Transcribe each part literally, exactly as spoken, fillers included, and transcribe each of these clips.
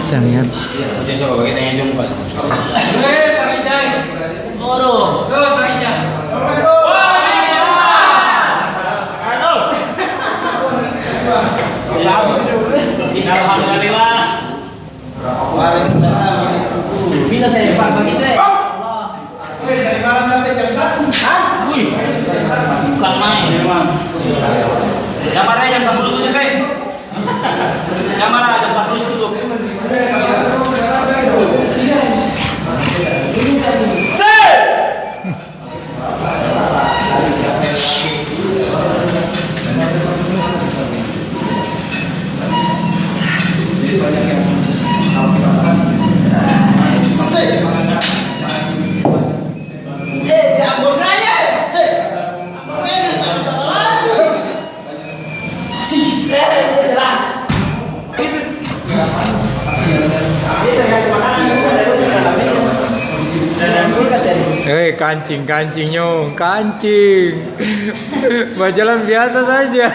Jangan. Alhamdulillah. Waalaikumsalam. Bisa saya, Pak, begitu, eh? Wih, bukan main memang. Jam bara jam sapuluh tutup, eh? Jam bara jam sapuluh tutup. Eh, kancing, kancing, nyong, kancing. Bajalan biasa saja.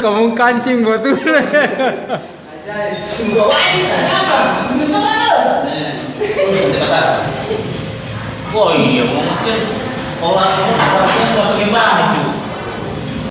Kamu kancing betul. Oh iya, maksudnya orang, orang, orang, orang, orang,